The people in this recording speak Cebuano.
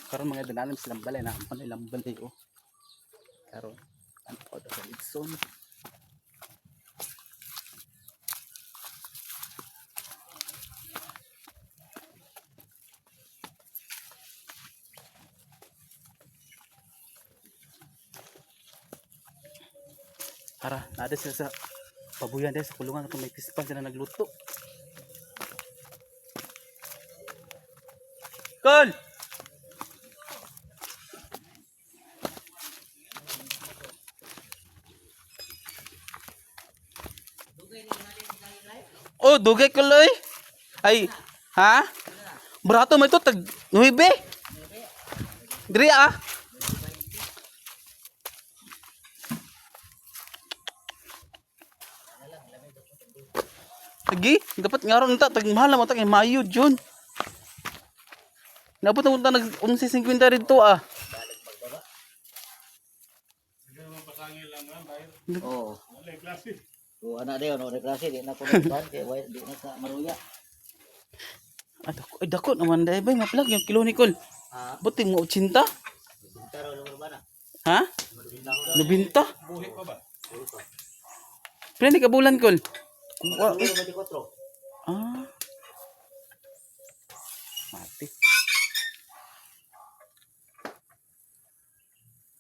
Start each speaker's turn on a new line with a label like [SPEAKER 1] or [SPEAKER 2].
[SPEAKER 1] Karon mga danalam silang balay na ang ilang balay oh. Karon ano ko sa Lidson. Tara, naada sila sa pabuyan dahil sa kulungan kung may pispan sila nagluto. Kol! Oh, dugay ko loy. Ay, ha? Barato man ito, tag 9. Diri ah. Lagi, dapat nga ron ta tag mahal na mo ta kay Mayo jud. Nabot na punta nag 11.50 rito ah.
[SPEAKER 2] Oo. Oh. Anak dia ono klase di na ko nagban kay way di na ka maruya.
[SPEAKER 1] Ay, dako, ay, dako naman dahil ba, maplag yung kilo ni Col.
[SPEAKER 2] Ha?
[SPEAKER 1] Buti mo 80?
[SPEAKER 2] Taro lumur ba na?
[SPEAKER 1] Ha? 90? Buhi pa ba? Pila ni kabulan, Col?
[SPEAKER 2] Numero 24.